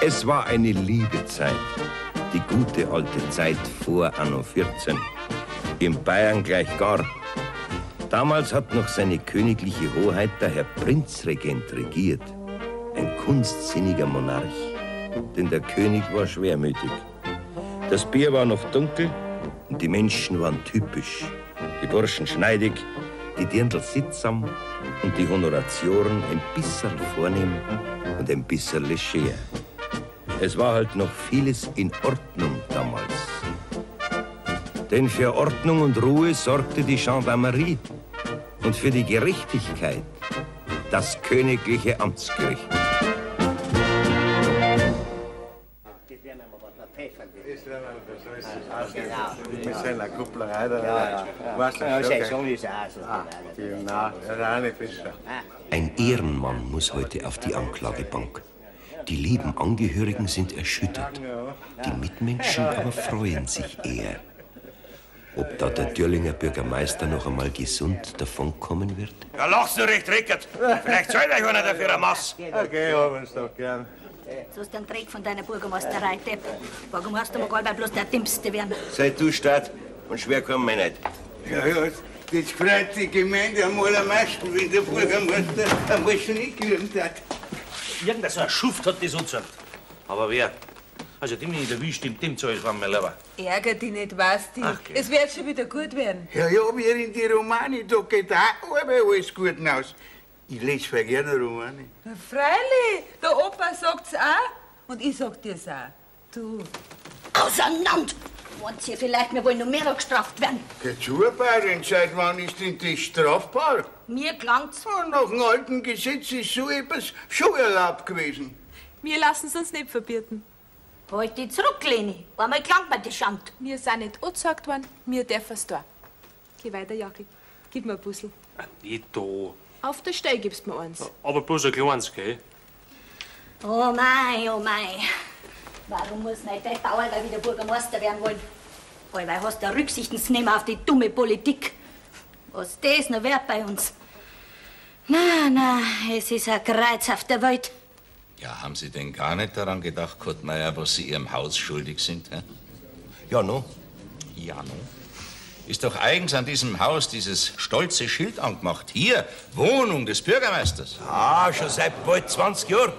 Es war eine liebe Zeit, die gute alte Zeit vor Anno 14. In Bayern gleich gar. Damals hat noch seine königliche Hoheit der Herr Prinzregent regiert. Ein kunstsinniger Monarch, denn der König war schwermütig. Das Bier war noch dunkel und die Menschen waren typisch. Die Burschen schneidig, die Dirndl sittsam und die Honoratioren ein bisserl vornehm und ein bisserl leger. Es war halt noch vieles in Ordnung damals. Denn für Ordnung und Ruhe sorgte die Gendarmerie und für die Gerechtigkeit das königliche Amtsgericht. Mit seiner Kupplerei da. Ein Ehrenmann muss heute auf die Anklagebank. Die lieben Angehörigen sind erschüttert, die Mitmenschen aber freuen sich eher. Ob da der Dürlinger Bürgermeister noch einmal gesund davonkommen wird? Ja, lachst du recht, Rickert. Vielleicht zahlt euch einer dafür eine Mass. Okay, haben wir's doch gern. Jetzt hast du einen Dreck von deiner Bürgermeisterei, Depp. Bürgermeister mag allweil bloß der Dümmste werden. Seit du Staat und schwer kommen wir nicht. Ja, ja, das freut die Gemeinde am allermeisten, wenn der Bürgermeister einmal schon nicht gerühmt hat. Irgendein so ein Schuft hat das angezeigt. Aber wer? Also dem ich nicht erwischt, dem zahl ich mein Lieber. Ärger dich nicht, Basti. Ach, okay. Es wird schon wieder gut werden. Ja, ja, während die Romane, da geht auch alles gut aus. Ich lese voll gerne Romane. Na, freilich, der Opa sagt's auch. Und ich sag dir's auch. Du. Auseinander! Meint ihr vielleicht, wir wollen noch mehr gestraft werden? Geh zu, Bayern, seit wann ist denn das strafbar? Mir klang's. Und nach dem alten Gesetz ist so etwas schon erlaubt gewesen. Wir lassen's uns nicht verbieten. Halt dich zurück, Leni. Einmal klangt mir die Schand. Wir sind nicht angezeigt worden, wir dürfen's da. Geh weiter, Jackel. Gib mir ein Puzzle. Ah, nicht da. Auf der Stelle gibst mir eins. Aber bloß ein kleines, gell? Oh mei, oh mei. Warum muss nicht der Bauer wieder Bürgermeister werden wollen? Allweil hast du Rücksichten zu nehmen auf die dumme Politik. Was das noch wert bei uns? Na, na, es ist ein Kreuz auf der Welt. Ja, haben Sie denn gar nicht daran gedacht, Kottmeier, was Sie Ihrem Haus schuldig sind? Hä? Ja, no. Ja, no. Ist doch eigens an diesem Haus dieses stolze Schild angemacht. Hier, Wohnung des Bürgermeisters. Ah, schon seit bald 20 Jahren.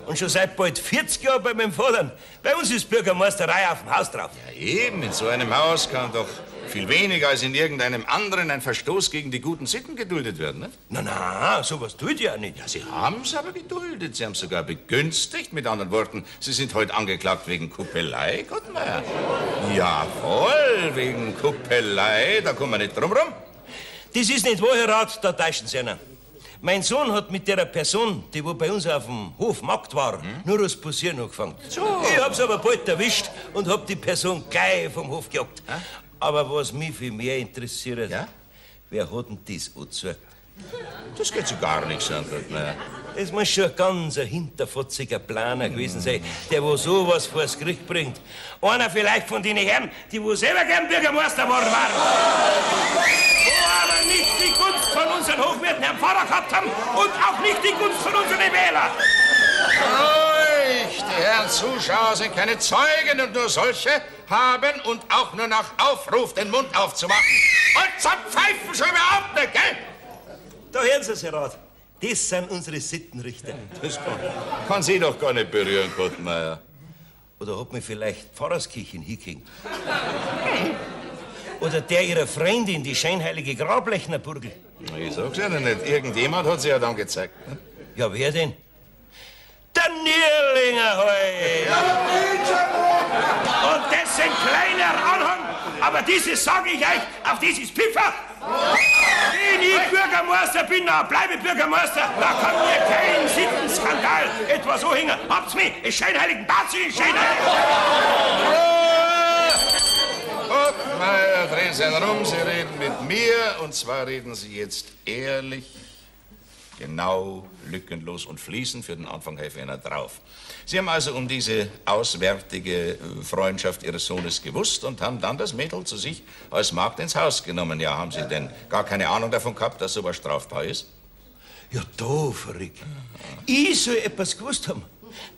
Und schon seit bald 40 Jahren bei meinem Vater. Bei uns ist Bürgermeisterei auf dem Haus drauf. Ja, eben, in so einem Haus kann doch viel weniger als in irgendeinem anderen ein Verstoß gegen die guten Sitten geduldet werden, ne? Na, na, sowas tut ja nicht. Ja, Sie haben's aber geduldet. Sie haben's sogar begünstigt. Mit anderen Worten, Sie sind heute angeklagt wegen Kuppelei, Kottmeier. Jawohl, wegen Kuppelei, da kommen wir nicht drum rum. Das ist nicht wahr, Herr Rat, da täuschen Sie einer. Mein Sohn hat mit der Person, die wo bei uns auf dem Hof Markt war, nur das Passieren angefangen. So. Ich hab's aber bald erwischt und hab die Person gleich vom Hof gejagt. Hä? Aber was mich viel mehr interessiert, ja? Wer hat denn das angezeigt? Das geht so gar nichts an, Kottmeier. Das muss schon ein ganz hinterfotziger Planer gewesen sein, der wo sowas vors Gericht bringt. Einer vielleicht von den Herren, die wo selber gern Bürgermeister geworden waren. Wo aber nicht die Gunst von unseren hochwerten Herrn Pfarrer gehabt haben und auch nicht die Gunst von unseren Wählern. Ruhig, die Herren Zuschauer sind keine Zeugen und nur solche haben und auch nur nach Aufruf den Mund aufzumachen. Und zum Pfeifen schon überhaupt nicht, gell? Da hören Sie es, Herr Rat. Das sind unsere Sittenrichter. Das kann Sie doch gar nicht berühren, Kottmeier. Oder hat mich vielleicht Pfarrerskirchen hingehängt? Oder der ihrer Freundin, die scheinheilige Grablechner Burgel. Ich sag's ja nicht. Irgendjemand hat sie ja dann gezeigt. Ne? Ja, wer denn? Der Nierlinger heu! Und dessen kleiner Anhang, aber dieses sage ich euch, auf dieses Pfiffer! Wenn ich Bürgermeister bin, na bleibe Bürgermeister, da kann mir kein Sittenskandal etwas so hängen. Habt's mich, es scheinheiligen Bazi, scheinheilig! Kottmeier, drehen Sie rum, Sie reden mit mir, und zwar reden Sie jetzt ehrlich, genau, lückenlos und fließend. Für den Anfang helfe ich Ihnen drauf. Sie haben also um diese auswärtige Freundschaft Ihres Sohnes gewusst und haben dann das Mädel zu sich als Magd ins Haus genommen. Ja, haben Sie denn gar keine Ahnung davon gehabt, dass sowas strafbar ist? Ja, da, verrückt. Ich soll etwas gewusst haben.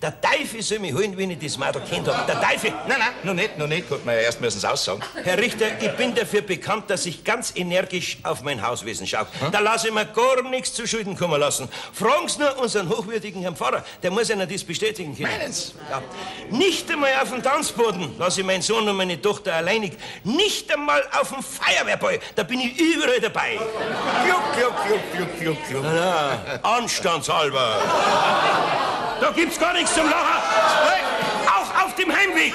Der Teufel soll mich holen, wenn ich das Madel kennt hab. Der Teufel! Nein, nein, noch nicht. Kottmeier, erst müssen Sie aussagen. Herr Richter, ich bin dafür bekannt, dass ich ganz energisch auf mein Hauswesen schaue. Da lasse ich mir gar nichts zu Schulden kommen lassen. Fragen Sie nur unseren hochwürdigen Herrn Pfarrer, der muss Ihnen das bestätigen können. Meinen Sie? Ja. Nicht einmal auf dem Tanzboden lasse ich meinen Sohn und meine Tochter alleinig. Nicht einmal auf dem Feuerwehrball, da bin ich überall dabei. Gluck, gluck, gluck, gluck, gluck, gluck. Na, na, anstandshalber. Da gibt's gar nichts zum Lachen. Auch auf dem Heimweg.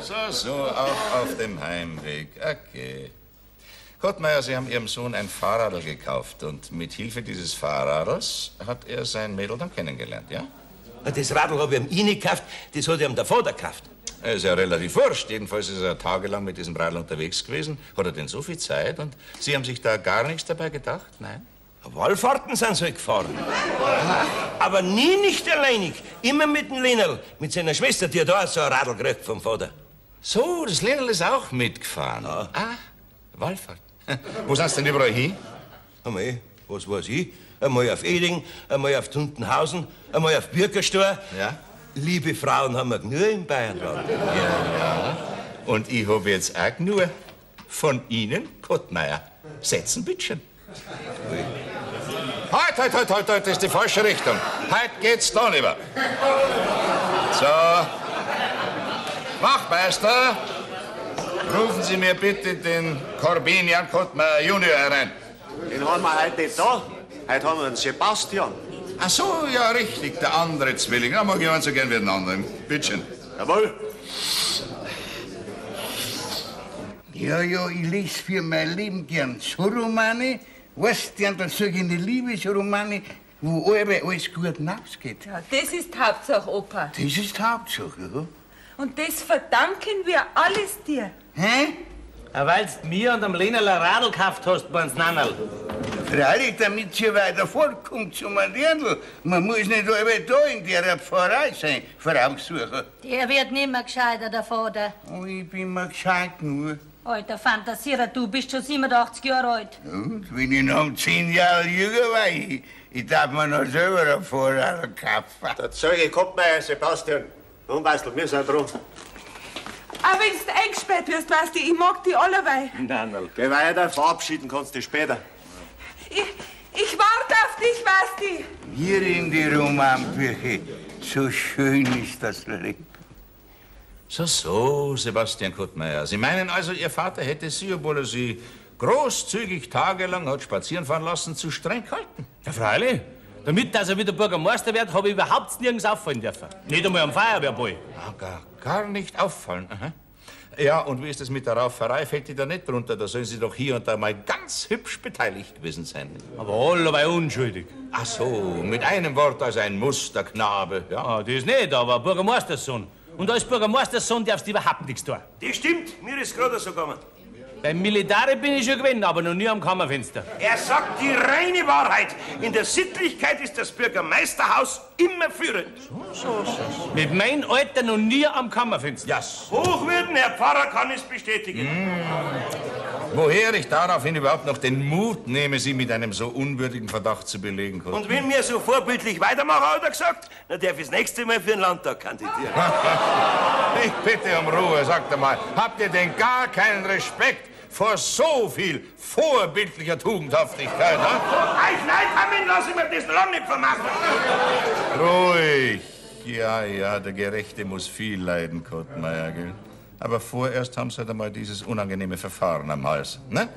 So, so, auch auf dem Heimweg. Okay. Kottmeier, Sie haben Ihrem Sohn ein Fahrradl gekauft und mit Hilfe dieses Fahrradls hat er sein Mädel dann kennengelernt, ja? Das Radl habe ich ihm nicht gekauft, das hat ihm der Vater gekauft. Ist ja relativ wurscht. Jedenfalls ist er tagelang mit diesem Radl unterwegs gewesen. Hat er denn so viel Zeit und Sie haben sich da gar nichts dabei gedacht? Nein? Wallfahrten sind sie halt gefahren. Aber nie nicht alleinig. Immer mit dem Lenerl, mit seiner Schwester, die hat auch so ein Radl gekriegt vom Vater. So, das Lenerl ist auch mitgefahren. Ja. Ah, Wallfahrt. Wo sind Sie denn überall hin? Einmal, was weiß ich? Einmal auf Eding, einmal auf Tuntenhausen, einmal auf Birkerstor. Ja? Liebe Frauen haben wir genug in Bayernland. Ja, ja. Und ich hab jetzt auch genug von Ihnen, Kottmeier. Setzen, bitteschön. Halt, halt, halt, halt, halt, das ist die falsche Richtung. Heute geht's da lieber. So. Wachtmeister, rufen Sie mir bitte den Corbinian Kottmeier Junior herein. Den haben wir heute nicht da. Heute haben wir den Sebastian. Ach so, ja, richtig, der andere Zwilling. Da mag ich einen so gern wie den anderen. Bitteschön. Jawohl. Ja, ja, ich lese für mein Leben gern so Romane, weißt du, da solche Liebesromane, wo alles gut hinausgeht. Ja, das ist die Hauptsache, Opa. Das ist die Hauptsache, ja. Und das verdanken wir alles dir. Hä? Ja, weil's mir und am Lenerl ein Radl gekauft hast, meinst Nannerl. Freilich, damit sie weiter fortkommt zum Dirndl. Man muss nicht alle da in der Pfarrei sein, Frau suchen. Der wird nimmer gescheiter, der Vater. Oh, ich bin mir gescheit nur. Alter Fantasierer, du bist schon 87 Jahre alt. Und wenn ich noch um 10 Jahre jünger war, ich darf mir noch selber ein Fahrrad kaufen. Der Zeuge Kottmeier, Sebastian. Nun, Bastel, wir sind dran. Auch wenn du eingesperrt wirst, weißt du, ich mag die allerweil. Nannerl. Geh weiter, verabschieden kannst du dich später. Ich warte auf dich, weißt du. Hier in die Romanbücher, so schön ist das Leben. So, so, Sebastian Kottmeier. Sie meinen also, Ihr Vater hätte Sie, obwohl er Sie großzügig tagelang hat spazieren fahren lassen, zu streng gehalten? Ja, freilich. Damit, dass er wieder Bürgermeister wird, habe ich überhaupt nirgends auffallen dürfen. Nicht einmal am Feuerwehrball. Ah, gar nicht auffallen. Aha. Ja, und wie ist das mit der Rauferei? Fällt die da nicht drunter? Da sollen Sie doch hier und da mal ganz hübsch beteiligt gewesen sein. Aber allerweil unschuldig. Ach so, mit einem Wort also ein Musterknabe. Ja. Ah, das nicht, aber Bürgermeisterssohn. Und als Bürgermeisterssohn darfst du überhaupt nichts tun. Das stimmt, mir ist gerade so gegangen. Beim Militär bin ich schon gewesen, aber noch nie am Kammerfenster. Er sagt die reine Wahrheit. In der Sittlichkeit ist das Bürgermeisterhaus immer führend. So, so, so. Mit meinem Alter noch nie am Kammerfenster. Ja. Hochwürden, Herr Pfarrer kann es bestätigen. Woher ich daraufhin überhaupt noch den Mut nehme, Sie mit einem so unwürdigen Verdacht zu belegen, Kottmeier. Und wenn wir so vorbildlich weitermachen, hat er gesagt, dann darf ich das nächste Mal für den Landtag kandidieren. Ich bitte um Ruhe, sagt einmal. Habt ihr denn gar keinen Respekt vor so viel vorbildlicher Tugendhaftigkeit? Ha? Euch Leidhammen lasse ich mir das Land nicht vermachen. Ruhig. Ja, ja, der Gerechte muss viel leiden, Kottmeier, gell? Aber vorerst haben Sie halt einmal dieses unangenehme Verfahren am Hals, ne?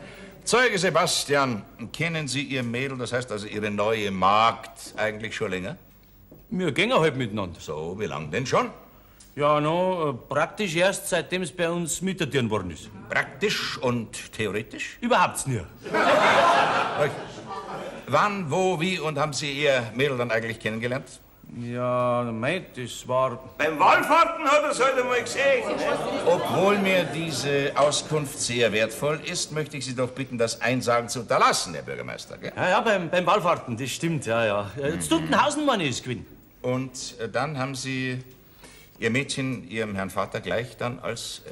Zeuge Sebastian, kennen Sie Ihr Mädel, das heißt also Ihre neue Magd, eigentlich schon länger? Wir gehen halt miteinander. So, wie lang denn schon? Ja, no, praktisch erst, seitdem es bei uns mitertieren worden ist. Praktisch und theoretisch? Überhaupt nie. Wann, wo, wie und haben Sie Ihr Mädel dann eigentlich kennengelernt? Ja, mei, das war... Beim Wallfahrten hat er's halt einmal gesehen. Obwohl mir diese Auskunft sehr wertvoll ist, möchte ich Sie doch bitten, das Einsagen zu unterlassen, Herr Bürgermeister. Gell? Ja, ja, beim Wallfahrten, das stimmt, ja, ja. Mhm. Tuntenhausen, meine ich, ist gewesen. Und dann haben Sie Ihr Mädchen Ihrem Herrn Vater gleich dann als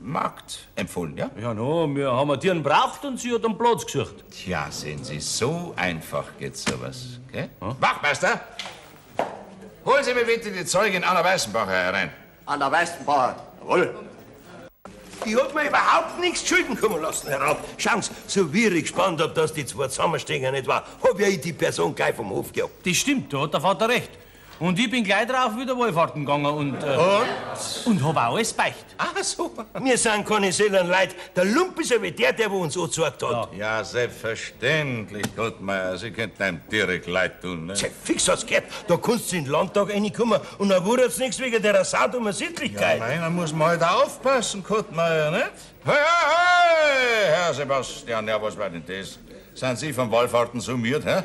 Magd empfohlen, ja? Ja, no, wir haben eine Tieren braucht und sie hat einen Platz gesucht. Tja, sehen Sie, so einfach geht sowas, gell? Hm? Wachtmeister, Holen Sie mir bitte die Zeugin Anna Weißenbacher herein. Anna Weißenbacher, jawohl. Ich hab mir überhaupt nichts schulden kommen lassen, Herr Rat. Schauen Sie, so wie ich gespannt hab, dass die zwei zusammenstehen nicht war, hab ja ich die Person gleich vom Hof gejagt. Das stimmt, da hat der Vater recht. Und ich bin gleich drauf wieder Wallfahrten gegangen und. Und? Und hab auch alles beicht. Ach so. Wir sind keine Seelen Leid. Der Lump ist ja wie der, der wo uns angezeigt hat. Ja, selbstverständlich, Gottmeier. Sie könnten einem direkt leid tun, ne? Sei fix hast gehört, da kannst du in den Landtag reinkommen und dann wundert's nichts wegen der saudumer Sittlichkeit. Ja, nein, da muss man halt aufpassen, Kottmeier, nicht? Hei, hei, hei, Herr Sebastian, ja, was war denn das? Sind Sie vom Wallfahrten summiert, hä?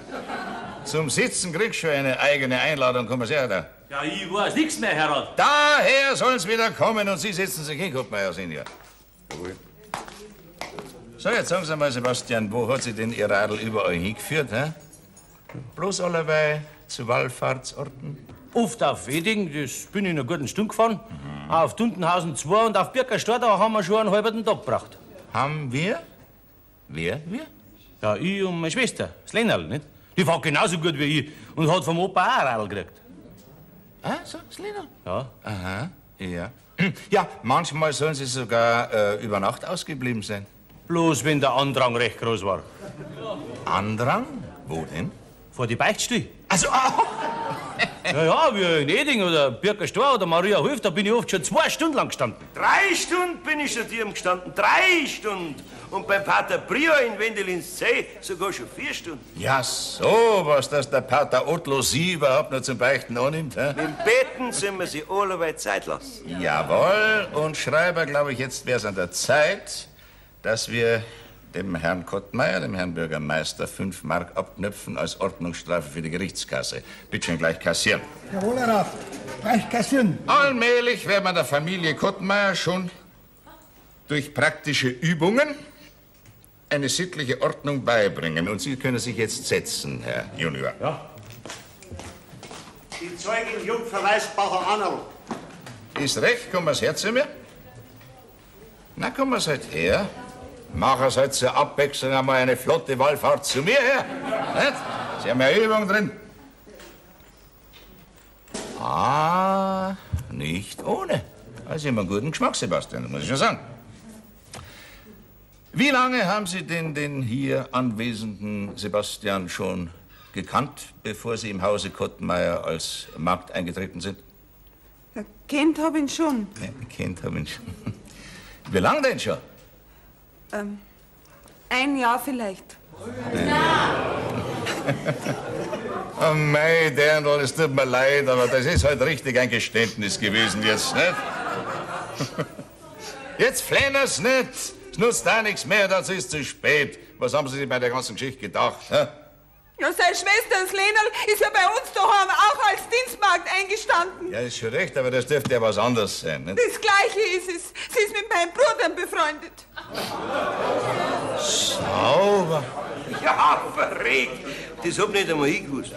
Zum Sitzen kriegst du schon eine eigene Einladung, kommen Sie her da. Ja, ich weiß nichts mehr, Herr Rat. Daher sollen Sie wieder kommen und Sie setzen sich hin, Kottmeier Senior. Jawohl. So, jetzt sagen Sie mal, Sebastian, wo hat Sie denn Ihr Radl überall hingeführt, hä? Bloß allerweil zu Wallfahrtsorten? Oft auf Weding, das bin ich in einer guten Stunde gefahren. Mhm. Auf Tuntenhausen 2 und auf Birkerstor, da haben wir schon einen halben Tag gebraucht. Haben wir? Wer? Wir? Ja, ich und meine Schwester, das Lenerl, nicht? Die fährt genauso gut wie ich und hat vom Opa auch ein Radl gekriegt. Ah, so, das Lenerl? Ja. Aha, ja. Ja, manchmal sollen sie sogar über Nacht ausgeblieben sein. Bloß wenn der Andrang recht groß war. Andrang? Wo denn? Vor die Beichtstühle. Also, oh. Ja, ja, wie in Eding oder Birkerstor oder Maria Hilf, da bin ich oft schon 2 Stunden lang gestanden. 3 Stunden bin ich schon dir gestanden, 3 Stunden. Und beim Pater Prior in Wendelinszee sogar schon 4 Stunden. Ja, so was, dass der Pater Otlo Sie überhaupt noch zum Beichten annimmt, hä? Mit dem Beten sind wir sie allerweil Zeit lassen. Jawohl, und Schreiber, glaube ich, jetzt wär's an der Zeit, dass wir dem Herrn Kottmeier, dem Herrn Bürgermeister, 5 Mark abknöpfen als Ordnungsstrafe für die Gerichtskasse. Bitte schön gleich kassieren. Jawohl, Herr Rat. Gleich kassieren. Allmählich wird man der Familie Kottmeier schon durch praktische Übungen eine sittliche Ordnung beibringen. Und Sie können sich jetzt setzen, Herr Junior. Ja. Die Zeugin Jungfer Weißbacher Anna. Ist recht, kommen Sie her zu mir. Na, kommen Sie halt her. Machen Sie halt zur Abwechslung einmal eine flotte Wallfahrt zu mir her. Nicht? Sie haben ja Übung drin. Ah, nicht ohne. Also, Sie haben einen guten Geschmack, Sebastian, das muss ich schon sagen. Wie lange haben Sie denn den hier anwesenden Sebastian schon gekannt, bevor Sie im Hause Kottmeier als Magd eingetreten sind? Ja, kennt hab ihn schon. Ja, kennt hab ihn schon. Wie lange denn schon? Ein Jahr vielleicht. Ja. Oh mei, Dirndl, es tut mir leid, aber das ist halt richtig ein Geständnis gewesen jetzt, nicht? Jetzt flenner's nicht. Es nutzt da nichts mehr, das ist zu spät. Was haben Sie sich bei der ganzen Geschichte gedacht? Hä? Ja, seine Schwester, das Lenerl, ist ja bei uns daheim auch als Dienstmagd eingestanden. Ja, ist schon recht, aber das dürfte ja was anderes sein, nicht? Das Gleiche ist es. Sie ist mit meinem Bruder befreundet. Sauber. Ja, verrückt. Das hab nicht einmal ich gewusst.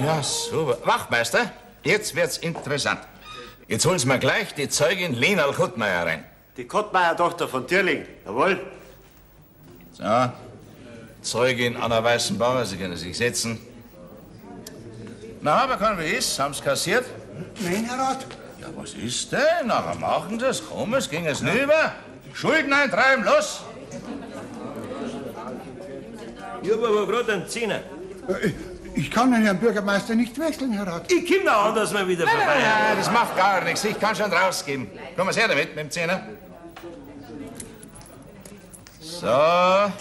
Ja, sauber. Wachtmeister, jetzt wird's interessant. Jetzt holen Sie mir gleich die Zeugin Lenerl Kottmeier rein. Die Kottmeier-Tochter von Tierling, jawohl. So. Zeugin Anna Weißenbauer, Sie können sich setzen. Na, aber kann wie ist? Haben's kassiert? Nein, Herr Rat. Ja, was ist denn? Nachher machen Sie es. Komm, es ging es nüber. Schulden eintreiben, los! Ich hab aber gerade einen Zehner. Ich kann den Herrn Bürgermeister nicht wechseln, Herr Rat. Ich komm noch anders mal wieder vorbei. Nein, nein, das macht gar nichts. Ich kann schon rausgeben. Kommen Sie her damit, mit dem Zehner. So, da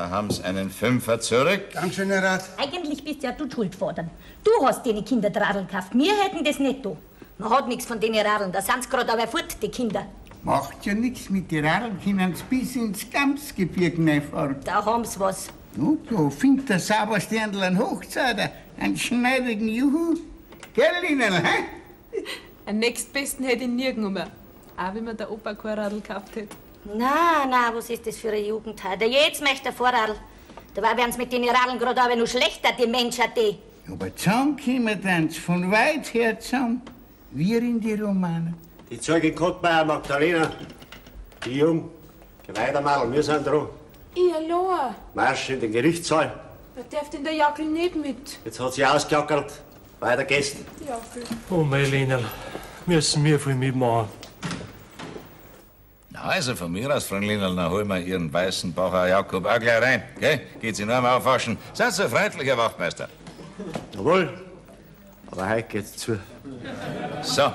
haben Sie einen Fünfer zurück. Dankeschön, Herr Rat. Eigentlich bist ja du schuld, Vater. Du hast den Kinder Radeln gekauft. Wir hätten das nicht da. Man hat nichts von den Radeln. Da sind's grad aber fort, die Kinder. Macht ja nichts, mit den Radeln können sie bis ins Gamsgebirge reinfahren. Da haben's was. No, da findet der Saubersterndl einen Hochzeiter, einen schneidigen Juhu. Gell, Linerl, hä? Einen nächstbesten hätte ich nirgends mehr. Auch wenn mir der Opa kein Radl gekauft hätte. Na, na, was ist das für eine Jugend heute? Jetzt möchte der Vorradl. Dabei werden's mit den Radeln grad aber noch schlechter, die Menschen, die. Aber zusammenkommen dann von weit her zusammen, wir in die Romanen. Die Zeugin Kottmeier Magdalena, die Jung, geweihter Madel, wir sind dran. Ich allein. Marsch in den Gerichtssaal. Da darf denn der Jackel nicht mit. Jetzt hat sie ausgejackert. Weiter geht's. Ja, gut. Oh, mein Lenerl, müssen wir viel mitmachen. Na, also von mir aus, Freund Linerl, dann holen wir Ihren Weißenbacher Jakob auch gleich rein, gell? Geht Sie nur einmal aufwaschen. Seid so freundlich, Herr Wachtmeister. Jawohl. Aber heute geht's zu. So.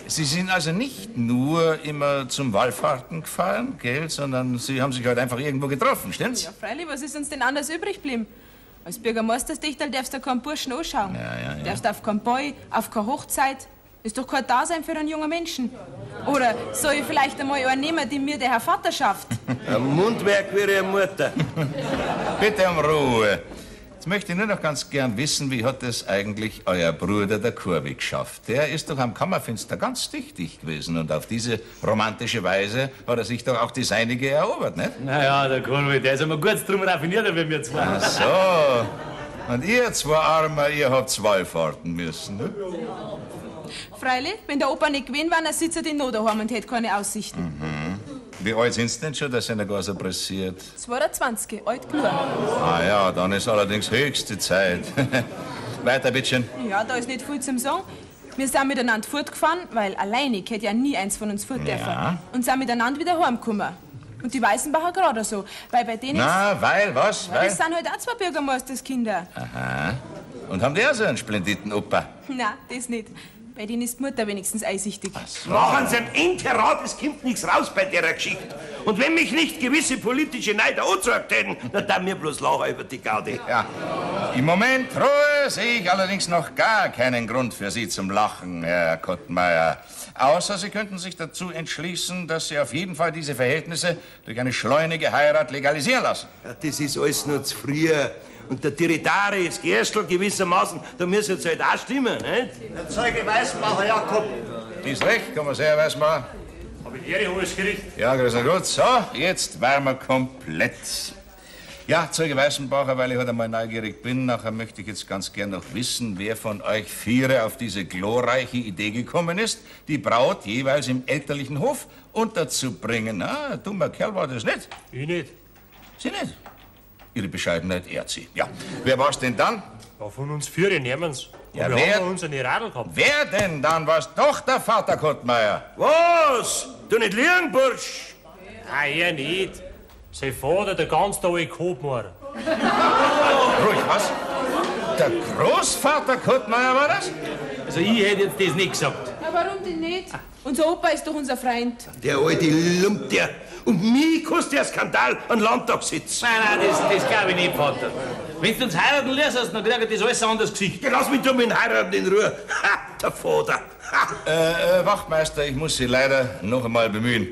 Sie sind also nicht nur immer zum Wallfahrten gefahren, gell, sondern Sie haben sich halt einfach irgendwo getroffen, stimmt's? Ja, freilich, was ist uns denn anders übrig geblieben? Als Bürgermeisterstichterl darfst du keinen Burschen anschauen. Ja, ja, ja. Darfst auf keinen Ball, auf keine Hochzeit. Ist doch kein Dasein für einen jungen Menschen. Oder soll ich vielleicht einmal einen nehmen, den mir der Herr Vater schafft? Ein Mundwerk wie eine Mutter. Bitte um Ruhe. Jetzt möchte ich nur noch ganz gern wissen, wie hat es eigentlich euer Bruder, der Kurvi, geschafft? Der ist doch am Kammerfenster ganz dichtig gewesen und auf diese romantische Weise hat er sich doch auch die seinige erobert, nicht? Naja, der Kurvi, der ist immer kurz drum raffinierter wie wir zwei. Ach so. Und ihr zwei Armer, ihr habt Wallfahrten müssen, ne? Freilich, wenn der Opa nicht gewesen war, dann sitzt er in Not daheim und hätte keine Aussichten. Mhm. Wie alt sind Sie denn schon, dass einer gar so pressiert? 22, alt genug. Ah ja, dann ist allerdings höchste Zeit. Weiter, bitteschön. Ja, da ist nicht viel zum Sagen. Wir sind miteinander fortgefahren, weil alleine hätte ja nie eins von uns fort dürfen. Ja. Und sind miteinander wieder heimgekommen. Und die Weißenbacher gerade so, weil bei denen... Na, weil, was? Ja, Weil? das sind halt auch zwei Bürgermeisterskinder. Aha. Und haben die auch so einen splendiden Opa? Na, das nicht. Bei denen ist die Mutter wenigstens einsichtig. Machen Sie ein End, Herr Rat, es kommt nichts raus bei der Geschichte. Und wenn mich nicht gewisse politische Neider angezeigt hätten, dann dann mir bloß lachen über die Gaudi. Ja. Im Moment, Ruhe, sehe ich allerdings noch gar keinen Grund für Sie zum Lachen, Herr Kottmeier. Außer Sie könnten sich dazu entschließen, dass Sie auf jeden Fall diese Verhältnisse durch eine schleunige Heirat legalisieren lassen. Ja, das ist alles noch zu früh. Und der Tiritari, das Gerstl gewissermaßen, da müssen jetzt halt auch stimmen, nicht? Der Zeuge Weißenbacher Jakob. Ist recht, kommen Sie her, Weißmacher. Hab ich Ehre, hohes Gericht. Ja, grüß Gott. So, jetzt wären wir komplett. Ja, Zeuge Weißenbacher, weil ich heute einmal neugierig bin, nachher möchte ich jetzt ganz gern noch wissen, wer von euch Viere auf diese glorreiche Idee gekommen ist, die Braut jeweils im elterlichen Hof unterzubringen. Ah, dummer Kerl war das nicht. Ich nicht. Sie nicht? Ihre Bescheidenheit ehrt Sie. Ja. Wer war's denn dann? Ja, von uns Viere nehmen's. Ja, wir wer- haben unsere Radl gehabt. Wer denn dann war's? Doch der Vater Kottmeier. Was? Du nicht liegen, Bursch? Nein, er nicht. Sein Vater, der ganz alte Kottmeier. Ruhig, was? Der Großvater Kottmeier war das? Also ich hätte jetzt das nicht gesagt. Na, warum denn nicht? Unser Opa ist doch unser Freund. Der alte Lump, der. Und mich kostet der Skandal einen Landtagssitz. Nein, nein, das glaube ich nicht, Vater. Wenn du uns heiraten lässt, dann kriegt das alles ein anderes Gesicht. Ja, lass mich doch mit dem Heiraten in Ruhe. Ha, der Vater. Ha. Wachtmeister, ich muss Sie leider noch einmal bemühen.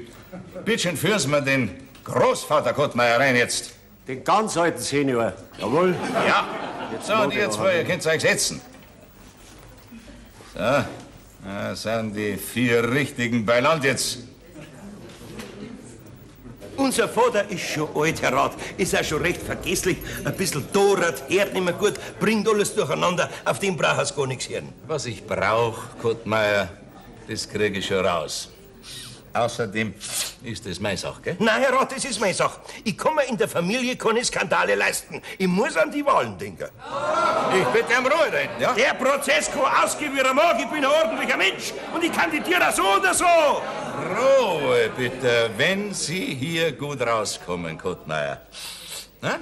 Bitte schön, führen Sie mir den Großvater Kottmeier rein jetzt. Den ganz alten Senior. Jawohl. Ja. So, und ihr zwei, ihr könnt euch setzen. So, da sind die vier Richtigen beieinander jetzt. Unser Vater ist schon alt, Herr Rat. Ist auch schon recht vergesslich. Ein bisschen dorert, hört nicht mehr gut, bringt alles durcheinander. Auf dem braucht er gar nichts hören. Was ich brauch, Kottmeier, das kriege ich schon raus. Außerdem ist das meine Sache, gell? Nein, Herr Rat, das ist meine Sache. Ich kann mir in der Familie keine Skandale leisten. Ich muss an die Wahlen denken. Ich bitte um Ruhe da hinten, ja? Der Prozess kann ausgehen, wie er mag. Ich bin ein ordentlicher Mensch und ich kandidiere auch so oder so. Ruhe, bitte, wenn Sie hier gut rauskommen, Kottmeier. Na?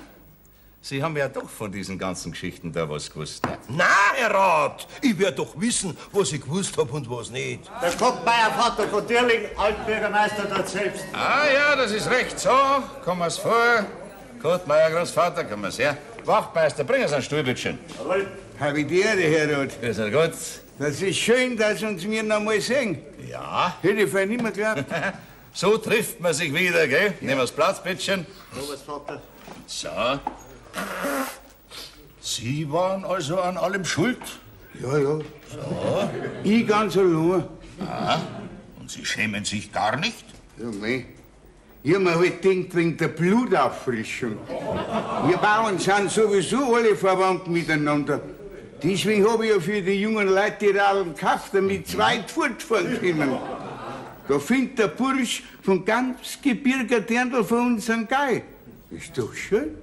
Sie haben ja doch von diesen ganzen Geschichten da was gewusst, ne? Na, Herr Rat, ich werd doch wissen, was ich gewusst hab und was nicht. Der Kottmeier Vater von Dirling, Altbürgermeister dort selbst. Ah ja, das ist recht. So, kommen wir's vor. Kottmeier, Großvater, kommen wir's her. Wachtmeister, bringen Sie einen Stuhl, bitteschön. Jawohl. Hab ich die Ehre, Herr Rat. Grüß Gott. Das ist schön, dass uns wir noch mal sehen. Ja. Hätte ich vorher nicht mehr geglaubt. So trifft man sich wieder, gell? Nehmen wir's Platz, bitteschön. Großvater. So. Sie waren also an allem schuld? Ja, ja. So. Ich ganz allein. Ah, und Sie schämen sich gar nicht? Ja, mei. Ich hab mir halt gedacht, wegen der Blutauffrischung. Wir Bauern sind sowieso alle verwandt miteinander. Deswegen hab ich ja für die jungen Leute die Radeln gekauft, damit sie weit fortfahren können. Da findet der Bursch von ganz Gebirger Dirndl von uns einen Geil. Ist doch schön.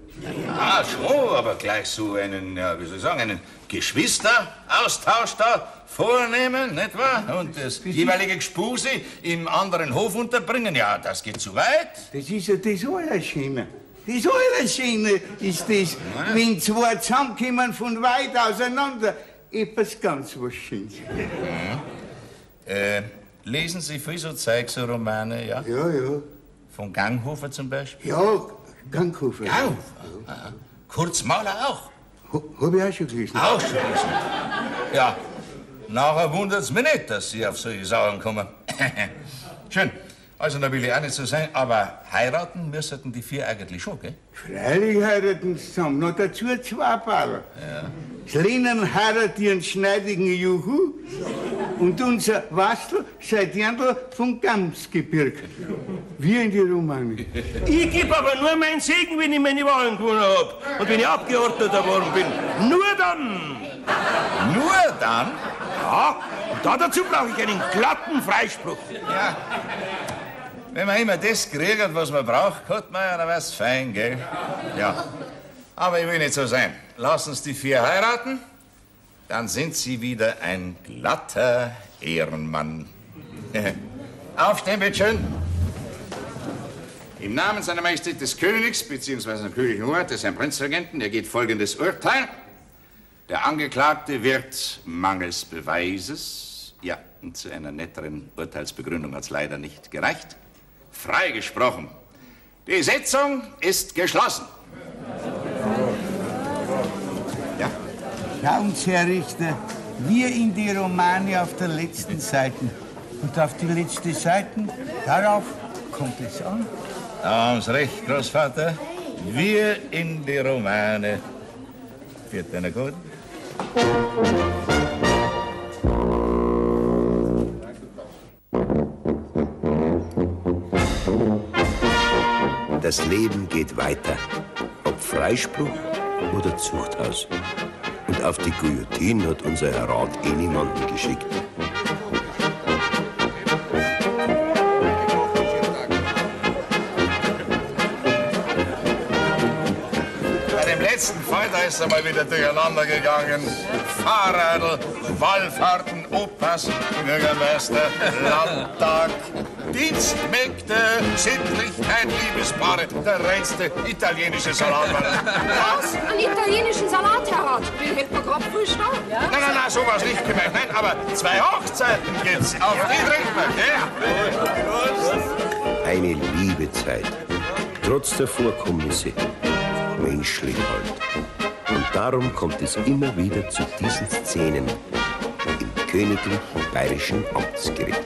Ja, schon, aber gleich so einen, ja, wie soll ich sagen, einen Geschwisteraustausch da vornehmen, nicht wahr? Und das jeweilige Gespuse im anderen Hof unterbringen, ja, das geht zu weit. Das ist ja das Allerschöne. Das Allerschöne ist das, wenn zwei zusammenkommen von weit auseinander. Etwas ganz was Schönes. Mhm. Lesen Sie viel so Zeug, so Romane, ja? Ja, ja. Von Ganghofer zum Beispiel? Ja, Ganghofer. Ganghofer? Ja. Kurz Mahler auch? Hab ich auch schon gelesen. Auch schon gelesen? Ja. Nachher wundert's mich nicht, dass Sie auf solche Sachen kommen. Schön. Also, da will ich auch nicht so sein, aber heiraten müssten die vier eigentlich schon, gell? Freilich heiraten sie zusammen, noch dazu zwei Paare. Ja. Das Lenen heiratet ihren schneidigen Juhu und unser Wastel sein Dirndl vom Gamsgebirg. Wir in die Romane. Ich geb aber nur meinen Segen, wenn ich meine Wahlen gewonnen hab und wenn ich Abgeordneter geworden bin. Nur dann! Nur dann? Ja, und da dazu brauche ich einen glatten Freispruch. Ja. Wenn man immer das kriegt, was man braucht, hat man ja, dann wär's fein, gell? Ja. Aber ich will nicht so sein. Lassen Sie die vier heiraten, dann sind Sie wieder ein glatter Ehrenmann. Aufstehen, bitteschön. Im Namen seiner Majestät des Königs, beziehungsweise seiner königlichen Hoheit, des Herrn Prinzregenten, ergeht folgendes Urteil. Der Angeklagte wird mangels Beweises, ja, und zu einer netteren Urteilsbegründung hat's leider nicht gereicht, freigesprochen. Die Sitzung ist geschlossen. Ja? Schauen Sie, Herr Richter, wir in die Romane auf der letzten Seite. Und auf die letzte Seite, darauf kommt es an. Da haben Sie recht, Großvater. Wir in die Romane. Wird einer gut? Das Leben geht weiter, ob Freispruch oder Zuchthaus. Und auf die Guillotine hat unser Herr Rat eh niemanden geschickt. Bei dem letzten Fall, da ist er mal wieder durcheinander gegangen. Fahrradl, Wallfahrten, Opas, Bürgermeister, Landtag, Dienstmägde, Sittlichkeit, Liebespaare, der reinste italienische Salat. Was? Einen italienischen Salat, Herr Rat? Den hält man grad frisch da. Ja? Nein, nein, nein, sowas nicht gemeint. Nein, aber zwei Hochzeiten gibt's. Auf die trinken wir, gell? Eine liebe Zeit. Trotz der Vorkommnisse. Menschlich halt. Und darum kommt es immer wieder zu diesen Szenen im Königlich Bayerischen Amtsgericht.